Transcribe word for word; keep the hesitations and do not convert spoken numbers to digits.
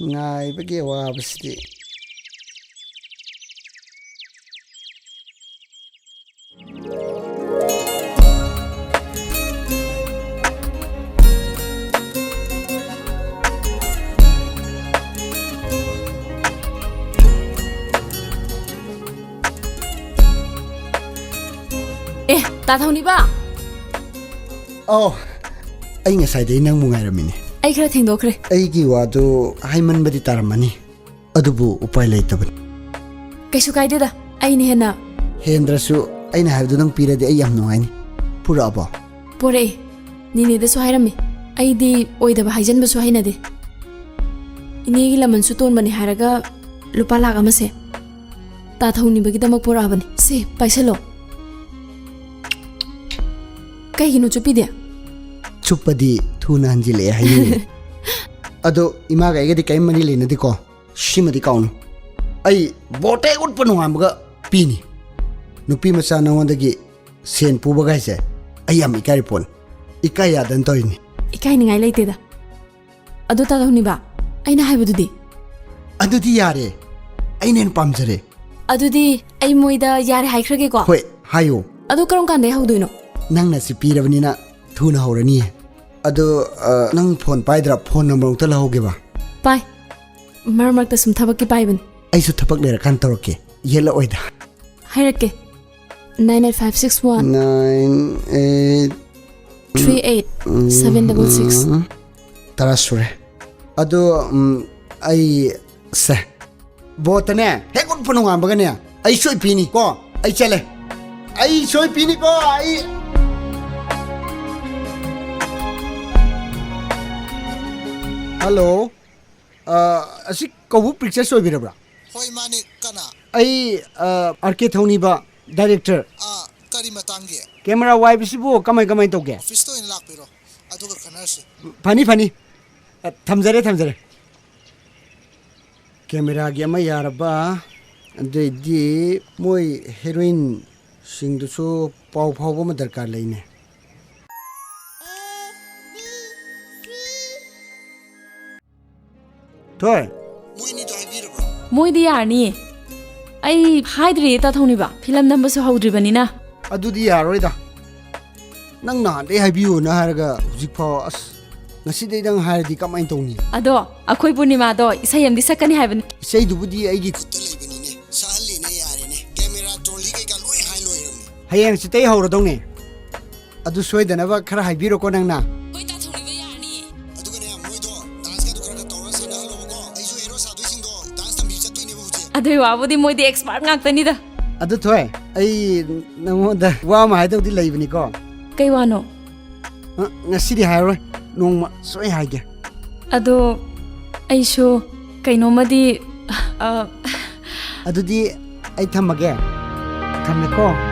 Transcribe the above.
ꯉꯥꯏꯕꯒꯤ ꯑꯋꯥꯕꯁꯤꯗꯤ꯫ ꯑꯦ, ꯇꯥ ꯊꯧꯅꯤꯕ꯫ ꯑꯧ, ꯑꯩ ꯉꯁꯥꯏꯗꯩ ꯅꯪꯕꯨ ꯉꯥꯏꯔꯝꯃꯤꯅꯦ꯫ ꯑꯩ ꯈꯔ ꯊꯦꯡꯗꯣꯛꯈ꯭ꯔꯦ꯫ ꯑꯩꯒꯤ ꯋꯥꯗꯨ ꯍꯥꯏꯃꯟꯕꯗꯤ ꯇꯥꯔꯝꯃꯅꯤ, ꯑꯗꯨꯕꯨ ꯎꯄꯥꯏ ꯂꯩꯇꯕꯅꯤ꯫ ꯀꯩꯁꯨ ꯀꯥꯏꯗꯦꯗ, ꯑꯩꯅ ꯍꯦꯟꯅ ꯍꯦꯟꯗ꯭ꯔꯁꯨ, ꯑꯩꯅ ꯍꯥꯏꯕꯗꯨ ꯅꯪ ꯄꯤꯔꯗꯤ ꯑꯩ ꯌꯥꯝ ꯅꯨꯡꯉꯥꯏꯅꯤ꯫ ꯄꯨꯔꯛꯑꯕꯣ? ꯄꯣꯔꯛꯑꯦ꯫ ꯅꯦꯅꯦꯗꯁꯨ ꯍꯥꯏꯔꯝꯃꯤ꯫ ꯑꯩꯗꯤ ꯑꯣꯏꯗꯕ ꯍꯥꯏꯖꯟꯕꯁꯨ ꯍꯩꯅꯗꯦ꯫ ꯏꯅꯦꯒꯤ ꯂꯃꯟꯁꯨ ꯇꯣꯟꯕꯅꯦ ꯍꯥꯏꯔꯒ ꯂꯨꯄꯥ ꯂꯥꯛ ꯑꯃꯁꯦ ꯇꯥ ꯊꯧꯅꯤꯕꯒꯤꯗꯃꯛ ꯄꯣꯔꯛꯑꯕꯅꯤ꯫ ꯁꯦ, ꯄꯥꯏꯁꯜꯂꯣ꯫ ꯀꯩꯒꯤꯅꯣ ꯆꯨꯞꯄꯤꯗꯤ? ꯆꯨꯞꯄꯗꯤ ꯊꯨꯅ ꯍꯟꯖꯤꯜꯂꯛꯑꯦ ꯍꯥꯏꯅꯤꯡꯉꯤ꯫ ꯑꯗꯣ ꯏꯃꯥꯒ ꯑꯩꯒꯗꯤ ꯀꯔꯤꯝ ꯃꯔꯤ ꯂꯩꯅꯗꯦꯀꯣ꯫ ꯁꯤꯃꯗꯤ ꯀꯥꯎꯅꯨ꯫ ꯑꯩ ꯚꯣꯠ ꯍꯦꯛ ꯎꯠꯄ ꯅꯣꯡꯉꯥꯟꯕꯒ ꯄꯤꯅꯤ꯫ ꯅꯨꯄꯤ ꯃꯆꯥ ꯅꯉꯣꯟꯗꯒꯤ ꯁꯦꯟ ꯄꯨꯕꯒꯥꯏꯁꯦ ꯑꯩ ꯌꯥꯝ ꯏꯀꯥꯏꯔꯤ ꯄꯣꯠꯅꯤ꯫ ꯏꯀꯥꯏ ꯌꯥꯗꯅ ꯇꯧꯔꯤꯅꯤ꯫ ꯏꯀꯥꯏꯅꯤꯡꯉꯥꯏ ꯂꯩꯇꯦꯗ꯫ ꯑꯗꯨ ꯇꯥ ꯊꯧꯅꯤꯕ, ꯑꯩꯅ ꯍꯥꯏꯕꯗꯨꯗꯤ? ꯑꯗꯨꯗꯤ ꯌꯥꯔꯦ꯫ ꯑꯩꯅ ꯍꯦꯟꯅ ꯄꯥꯝꯖꯔꯦ꯫ ꯑꯗꯨꯗꯤ ꯑꯩ ꯃꯣꯏꯗ ꯌꯥꯔꯦ ꯍꯥꯏꯈ꯭ꯔꯒꯦꯀꯣ? ꯍꯣꯏ, ꯍꯥꯏꯌꯣ꯫ ꯑꯗꯨ ꯀꯔꯝ ꯀꯥꯟꯗꯩ ꯍꯧꯗꯣꯏꯅꯣ? ꯅꯪꯅ ꯁꯤ ꯄꯤꯔꯕꯅꯤꯅ ꯊꯨꯅ ꯍꯧꯔꯅꯤꯌꯦ꯫ ꯑꯗꯣ, ꯑ, ꯅꯪ ꯐꯣꯟ ꯄꯥꯏꯗ꯭ꯔꯥ? ꯐꯣꯟ ꯅꯝꯕꯔ ꯑꯃꯨꯛꯇ ꯂꯧꯍꯧꯒꯦꯕ꯫ ꯄꯥꯏ꯫ ꯃꯔꯛ ꯃꯔꯛꯇ ꯁꯨꯝ ꯊꯕꯛꯀꯤ ꯄꯥꯏꯕꯅꯤ꯫ ꯑꯩꯁꯨ ꯊꯕꯛ ꯂꯩꯔꯀꯥꯟꯗ ꯇꯧꯔꯛꯀꯦ꯫ ꯌꯦꯠꯂꯛꯑꯣꯏꯗ꯫ ꯍꯥꯏꯔꯛꯀꯦ꯫ Nine eight five six one nine eight three eight seven double six꯫ ꯎꯝ, ꯇꯔꯥ ꯁꯨꯔꯦ꯫ ꯑꯗꯣ, ꯎꯝ, ꯑꯩ, ꯁꯦ, ꯚꯣꯠꯇꯅꯦ, ꯍꯦꯛ ꯎꯠꯄ ꯅꯣꯡꯉꯥꯟꯕꯒꯅꯦ, ꯑꯩ ꯁꯣꯏ ꯄꯤꯅꯤ ꯀꯣ꯫ ꯑꯩ ꯆꯠꯂꯦ꯫ ꯑꯩ ꯁꯣꯏ ꯄꯤꯅꯤ ꯀꯣ, ꯑꯩ꯫ ꯍꯜꯂꯣ꯫ ꯑ, ꯑꯁꯤ ꯀꯧꯕ꯭ꯔꯨ ꯄꯤꯛꯆꯔꯁ ꯑꯣꯏꯕꯤꯔꯕ꯭ꯔꯥ? ꯍꯣꯏ, ꯃꯥꯅꯤ꯫ ꯀꯅꯥ? ꯑꯩ, ꯑ, ꯑꯥꯔ ꯀꯦ ꯊꯧꯅꯤꯕ, ꯗꯥꯏꯔꯦꯛꯇꯔ꯫ ꯑꯥ, ꯀꯔꯤ ꯃꯇꯥꯡꯒꯤ? ꯀꯦꯃꯦꯔꯥ ꯋꯥꯏꯕꯁꯤꯕꯨ ꯀꯃꯥꯏ ꯀꯃꯥꯏ ꯇꯧꯒꯦ? ꯑꯣꯐꯤꯁꯇ ꯑꯣꯏꯅ ꯂꯥꯛꯄꯤꯔꯣ, ꯑꯗꯨꯒ ꯈꯟꯅꯔꯁꯤ꯫ ꯐꯅꯤ, ꯐꯅꯤ꯫ ꯑ, ꯊꯝꯖꯔꯦ, ꯊꯝꯖꯔꯦ꯫ ꯀꯦꯃꯦꯔꯥꯒꯤ ꯑꯃ ꯌꯥꯔꯕ, ꯑꯗꯨꯏꯗꯤ ꯃꯣꯏ ꯍꯦꯔꯣꯏꯟꯁꯤꯡꯗꯨꯁꯨ ꯄꯥꯎ ꯐꯥꯎꯕ ꯑꯃ ꯗꯔꯀꯥꯔ ꯂꯩꯅꯦ꯫ A B C. ꯊꯣꯏ, ꯃꯣꯏꯅꯤꯗꯣ ꯍꯥꯏꯕꯤꯔꯕ꯭ꯔꯣ? ꯃꯣꯏꯗꯤ ꯌꯥꯔꯅꯤꯌꯦ꯫ ꯑꯩ ꯍꯥꯏꯗ꯭ꯔꯤꯌꯦ, ꯇꯥ ꯊꯧꯅꯤꯕ, ꯐꯤꯂꯝ ꯅꯝꯕꯁꯨ ꯍꯧꯗ꯭ꯔꯤꯕꯅꯤꯅ꯫ ꯑꯗꯨꯗꯤ ꯌꯥꯔꯣꯏꯗ꯫ ꯅꯪ ꯅꯍꯥꯟꯗꯩ ꯍꯥꯏꯕꯤꯌꯣꯅ ꯍꯥꯏꯔꯒ ꯍꯧꯖꯤꯛ ꯐꯥꯎ, ꯑꯁ, ꯉꯁꯤꯗꯩꯗꯪ ꯍꯥꯏꯔꯗꯤ ꯀꯃꯥꯏꯅ ꯇꯧꯅꯤ? ꯑꯗꯣ ꯑꯩꯈꯣꯏ ꯄꯨꯔꯅꯤꯃꯥꯗꯣ ꯏꯁꯩ ꯑꯃꯗꯤ ꯁꯛꯀꯅꯤ ꯍꯥꯏꯕꯅꯤ꯫ ꯏꯁꯩꯗꯨꯕꯨꯗꯤ ꯑꯩꯒꯤ ꯈꯨꯠꯇ ꯂꯩꯕꯅꯤꯅꯦ, ꯁꯛꯍꯜꯂꯦꯅꯦ, ꯌꯥꯔꯦꯅꯦ꯫ ꯀꯦꯃꯦꯔꯥ, ꯇ꯭ꯔꯣꯂꯤ ꯀꯩꯀꯥ ꯂꯣꯏ ꯍꯥꯏ ꯂꯣꯏꯔꯕꯅꯦ꯫ ꯍꯌꯦꯡ ꯍꯪꯆꯤꯠꯇꯩ ꯍꯧꯔꯗꯧꯅꯦ꯫ ꯑꯗꯨ ꯁꯣꯏꯗꯅꯕ ꯈꯔ ꯍꯥꯏꯕꯤꯔꯣꯀꯣ ꯅꯪꯅ꯫ ꯍꯣꯏ, ꯇꯥ ꯊꯧꯅꯤꯕ, ꯌꯥꯔꯅꯤꯌꯦ꯫ ꯑꯗꯨꯒꯅꯦ, ꯃꯣꯏꯗꯣ ꯗꯥꯟꯁꯀꯗꯣ ꯈꯔ ꯈꯔ ꯇꯧꯔ ꯁꯥꯟꯅꯍꯜꯂꯣꯕꯀꯣ꯫ ꯑꯩꯁꯨ ꯍꯦꯔꯣ ꯁꯥꯗꯣꯏꯁꯤꯡꯗꯣ ꯗꯥꯟꯁ ꯇꯝꯕꯤꯕ ꯆꯠꯇꯣꯏꯅꯦꯕ ꯍꯧꯖꯤꯛ꯫ ꯑꯗꯨꯏ ꯋꯥꯕꯨꯗꯤ ꯃꯣꯏꯗꯤ ꯑꯦꯛꯁꯄꯥꯔꯠ ꯉꯥꯛꯇꯅꯤꯗ꯫ ꯑꯗꯨ ꯊꯣꯏ, ꯑꯩ ꯅꯪꯉꯣꯟꯗ ꯋꯥ ꯑꯃ ꯍꯥꯏꯗꯧꯗꯤ ꯂꯩꯕꯅꯤꯀꯣ꯫ ꯀꯩ ꯋꯥꯅꯣ? ꯑ, ꯉꯁꯤꯗꯤ ꯍꯥꯏꯔꯔꯣꯏ, ꯅꯣꯡꯃ ꯁꯣꯏ ꯍꯥꯏꯒꯦ꯫ ꯑꯗꯣ ꯑꯩꯁꯨ ꯀꯩꯅꯣꯝꯃꯗꯤ, ꯑ, ꯑꯗꯨꯗꯤ ꯑꯩ ꯊꯝꯃꯒꯦ꯫ ꯊꯝꯃꯦꯀꯣ꯫